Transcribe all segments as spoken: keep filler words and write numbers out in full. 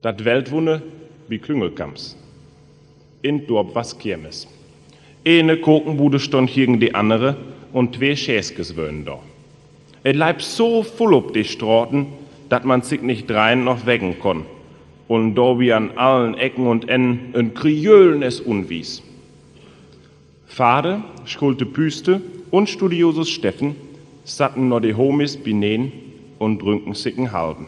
Dat Weltwunner bi Klüngelkamps. In't Dorp was Kermis. Ene Kokenbude stunn hiegen de annere un twee Schäskes wören dor. Et leip so vull op de Straten, dat man sik nich dreihen noch weggen kunn, un dorbi an allen Ecken un Ennen en Kriölen es unwies. Vader, Schulte Püster un Studiosus Steffen satten na de Homies bineen un drünken sik en Halven.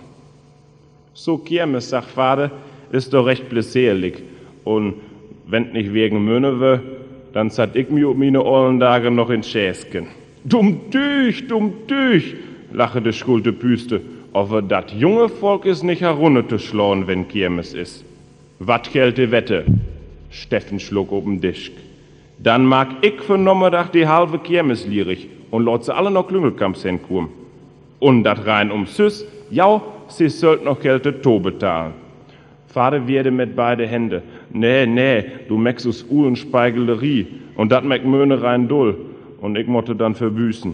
So Kermis, sagg Vader, is doch recht pleseerlik, un wenn 't nich wegen Möhne wöör, denn satt ik mi op miene ollen Dage noch in't Schäsken. Dumm Tüüg, dumm Tüüg, lachte de Schulte Püster, aver dat junge Volk is nich herunner to slaan, wenn Kermis is. Wat gellt de Wette? Steffen sloog op en Disch. Denn maak ik vör Namiddag de halve Kermis lierig un laat se alle na Klüngelkamps henkumen. Un dat rein umsüss, ja, se söllt noch Geld dorto betahlen. Vader weerde mit beide Hände: Nee, nee, du mäkst us Ulenspeigeleree, un dat mäkt Möhne rein dull, un ik mutt denn verbüßen.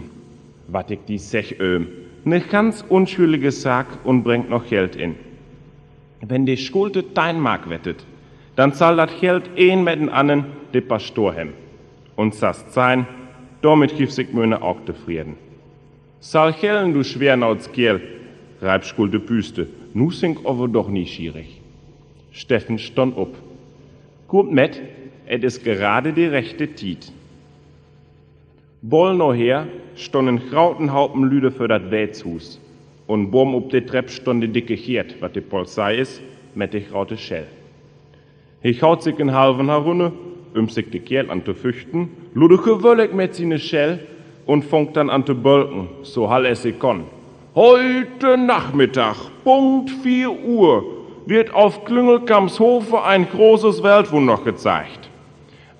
Wat ik di segg, Öhm, ne ganz unschüllige Saak un brengt noch Geld in. Wenn de Schulte teihn Mark wettet, denn sall dat Geld een mit en annern de Pastor hebben. Un sast sehn, dormit giff sik Möhne ok tofreden. Sall gellen, du Schwernautskeerl, reip Schulte Püster, nu sin ik aver doch nieschierig. Steffen stunn op. Kummt met, et is gerade de rechte Tiet. Boll naher stunn en groten Haupen Lüde vör dat Weetshuus, un boven op de Trepp stunn de dicke Geert, wat de Polizei is, mit de grote Schell. He gaut sik en Halven herunner, üm sik de Kehl an to füchten, luddde gewöllig mit siene Schell un fung denn an to bölken, so hall es he kunn: Heute Nachmittag, Punkt vier Uhr, wird auf Klüngelkamps Hofe ein großes Weltwunder gezeigt.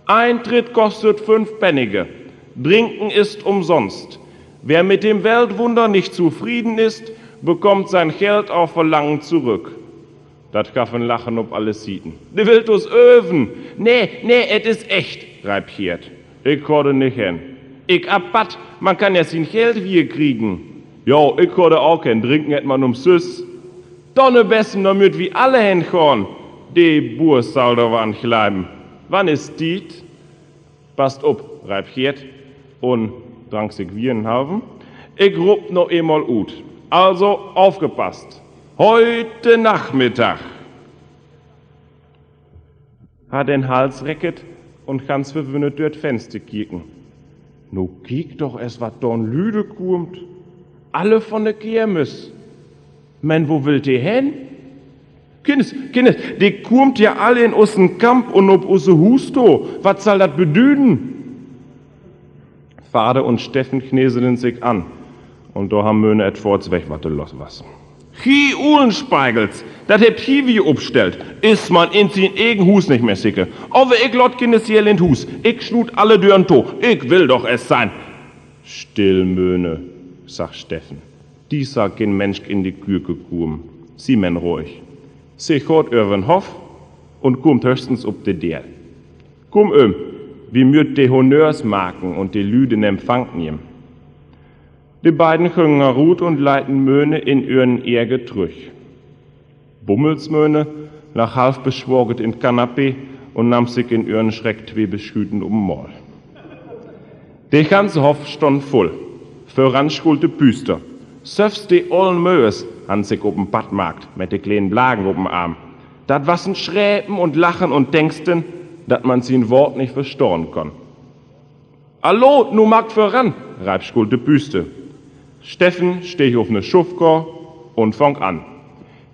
Eintritt kostet fünf Pennige. Trinken ist umsonst. Wer mit dem Weltwunder nicht zufrieden ist, bekommt sein Geld auf Verlangen zurück. Dat gaff en Lachen op alle Sieten. De willt us öven. Nee, nee, et is echt, reip Geert. Ik gah dor nich hen. Ik apatt, man kann ja sien Geld wier kriegen. Jo, ik gah dor ok hen, drinken hett man umsüss. Donnerbessen, dor mööt wi alle hen gahn. De Buur sall dor wat an gleiven. Wann is Tiet? Passt op, reip Geert un drank sik wier en Halven. Ik roop noch eenmal ut. Also, aufgepasst. Heute Nachmittag. Harr den Hals recket un ganz verwunnert dör't Fenster keken. Nu kiek doch es, wat dor an Lüde kummt. Alle von de Kermis. Men wo willt de hen? Kinners, Kinners, de kummt ja alle in usen Kamp un op use Huus to. Wat sall dat bedüden? Vader un Steffen gneseden sik an, un dor harr Möhne et foorts weg, wat dor los was. Gi Ulenspegels, dat hebbt ji wier opstellt. Is man in sien egen Huus nich mehr seker. Aver ik laat Kinners hier in 't Huus. Ik sluut alle Dören to. Ik will doch es sehn. Still, Möhne, sagg Steffen. Di sall keen Mensk in de Küke kumen. Si men ruhig. Se gaht över'n Hoff un kummt höchstens op de Deel. Kumm, Öhm, wi mööt de Honneurs maken un de Lüüd in Empfang nehmen. De beiden göngen herut un leiten Möhne in öhren Erger trüch. Bummelsmöhne lagg half beswaget in't Kanapee un nahm sik in öhren Schreck twee Beschüten op en Mal. De ganze Hoff stunn vull. Vöran schull de Püster. Sölvst de ollen Möhers harrn sik op en Padd maakt, mit de kleen Blagen op en Arm. Dat was en Schrepen un Lachen un Dengsten, dat man sien Woort nich verstahn kunn. Allo, nu maakt vöran, reip schull de Püster. Steffen steeg op ne Schuffkoor un fong an: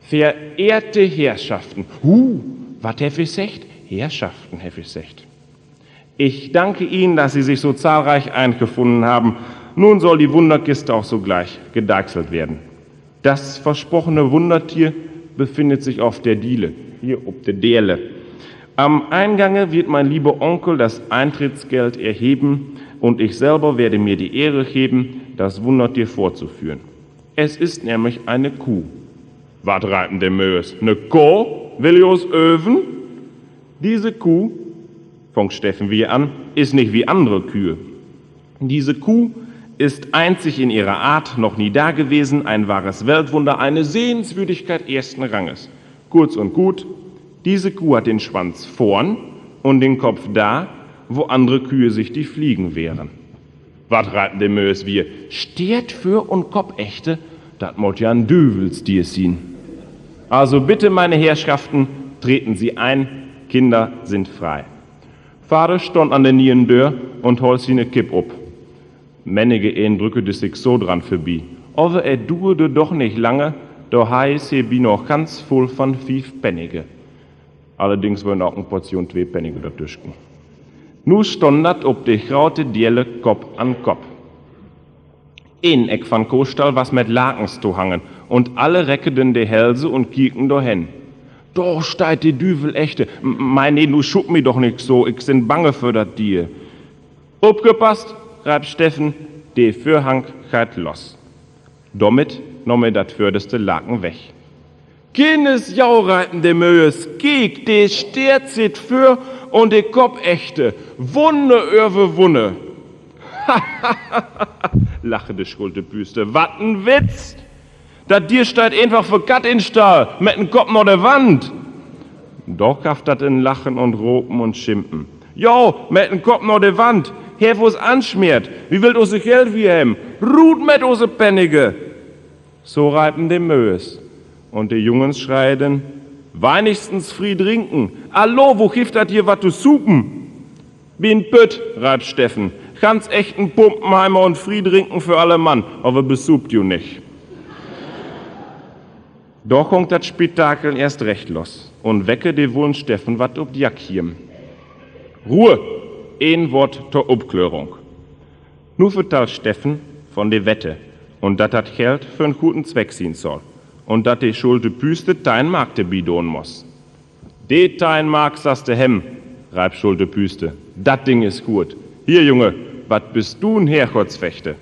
Verehrte Herrschaften, hu, wat heff ik seggt? Herrschaften heff ik seggt. Ich danke Ihnen, dass Sie sich so zahlreich eingefunden haben. Nun soll die Wunderkiste auch sogleich gedeichselt werden. Das versprochene Wundertier befindet sich auf der Diele, hier op de Dele. Am Eingange wird mein lieber Onkel das Eintrittsgeld erheben und ich selber werde mir die Ehre geben, das Wundertier vorzuführen. Es ist nämlich eine Kuh. Wat reipen de Möös? Ne Koh? Will he us öven? Diese Kuh, fong Steffen wier an, is nich wie annere Kühe. Diese Kuh ist einzig in ihrer Art, noch nie dagewesen, ein wahres Weltwunder, eine Sehenswürdigkeit ersten Ranges. Kurz und gut, diese Kuh hat den Schwanz vorn und den Kopf da, wo andere Kühe sich die Fliegen wehren. Wat, reipen de Möös wier, Steert vör un Kopp echter? Dat mott ja en Düvelsdier sien. Also bitte, meine Herrschaften, treten Sie ein, Kinder sind frei. Vader stunn an de Niendöör un holl siene Kipp op. Mennige een drückede sik so dran vörbi, aver et duerde doch nich lange, dor harr he se binah ganz vull von Fiefpennige. Allerdings wören ok en Portion Tweepennige dortüsken. Nu stunn dat op de grote Dielle Kopp an Kopp. Een Eck van Kohstall was met Lakens tohangen, un alle reckeden de Hälse un kieken dorhen. Dor steiht de Düvel echter. M-, mei nee, nu schuuv mi doch nich so, ik sin bange för dat Dier. Opgepasst, reip Steffen, de Vörhang geiht los. Dormit nohm he dat vörderste Laken weg. Kinnes, jau, reipen de Möös, kiek, de Steert sitt vör un de Kopp echter. Wunner över Wunner, lache de Schultepüster. Wat en Witz! Dat Dier steiht eenfach verkehrt in Stall, met en Kopp na de Wand. Dor gaff dat en Lachen un Ropen un Schimpen. Jo, met en Kopp na de Wand, heff us ansmeert, wi willt use Geld wier hebben, rut met use Pennige! So reipen de Möös, un de Jungens schreiden: Weinigstens frie drinken! Allo, wo gifft dat hier wat to supen? Bi'n Pütt, reip Steffen. Ganz echten Pumpenheimer un frie drinken för alle Mann, aver besuupt jo nich. Dor gunk dat Spektakel eerst recht los, un wecke, de wullen Steffen wat op de Jack gieven. Ruhe! Een Woort to Opklörung. Nu vertall Steffen von de Wette, un dat dat Geld för en guten Zweck sien sall, un dat de Schultepüster teihn Mark dorbi doon muss. De teihn Mark sast du hebben, reip Schultepüster. Dat Ding is guet. Hier, Junge, wat büst du en Herrgottsfechter!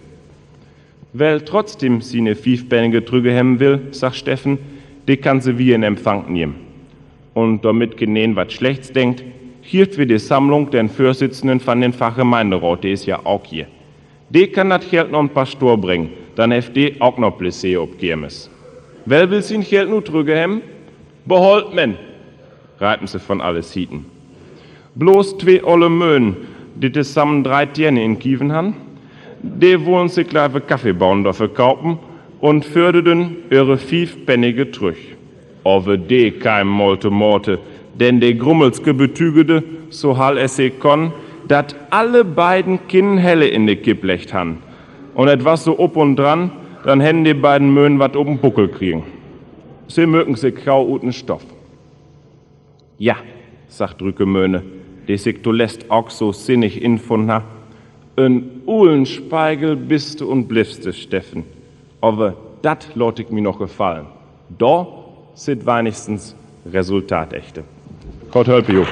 Well trotzdem siene Fiefpennige trügge hebben will, sagg Steffen, de kann se wier in Empfang nehmen. Un dormit keeneen wat Slechts denkt, gievt wi de Sammlung den Vörsitzenden van den Fachgemeinderaat, de is ja ok hier. De kann dat Geld na'n Pastor bringen, denn hett de ok noch Pläseer op Kermis. Well will sien Geld nu trügge hebben? Behollt men, reipen se von alle Sieten. Blots twee olle Möhn, de tosamen dree Tiene in Kieven harrn, de wullen sik lever Kaffeebohnen dorför kopen un förderden öre Fiefpennige trügg. Aver de keimen mal to Mate, denn de Grummelske betügede, so hall as he kunn, dat alle beiden kien Helle in de Kipp leggt harrn. Un et was so op un dran, denn hedden de beiden Möhn wat op en Puckel kregen. Se möken sik gau ut den Stoff. Ja, sagg Drüke Möhne, de sik tolest ok so sinnig infunnen harr, en Ulenspegel büst du un bliffst du, Steffen. Aver dat laat ik mi noch gefallen. Dor sitt weinigstens Resultat echter. Gott hölpe jo.